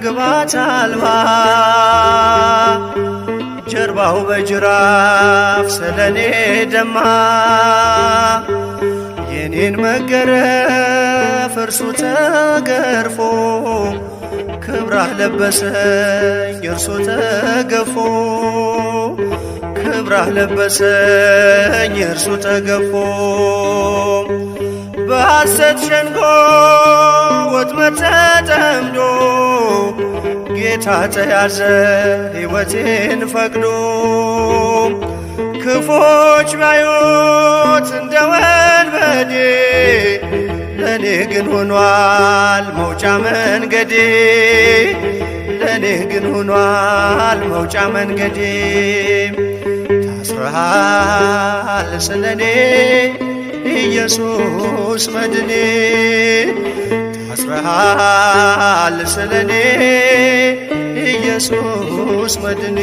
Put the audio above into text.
ግባት አልባ ጀርባው በጅራፍ ስለኔ ደማ። የኔን መገረፍ እርሱ ተገርፎ ክብራህ ለበሰኝ እርሱ ተገፎ ክብራህ ለበሰኝ እርሱ ተገፎ። በሐሰት ሸንጎ ወጥመድ ተጠምዶ ጌታ ተያዘ ሕይወቴን ፈቅዶ። ክፎች ባዩት እንደ ወንበዴ ለእኔ ግን ሆኗል መውጫ መንገዴ። ለእኔ ግን ሆኗል መውጫ መንገዴ። ታስረሃል ስለኔ ኢየሱስ መድኔ። ታስረሃል ስለኔ ኢየሱስ መድኔ።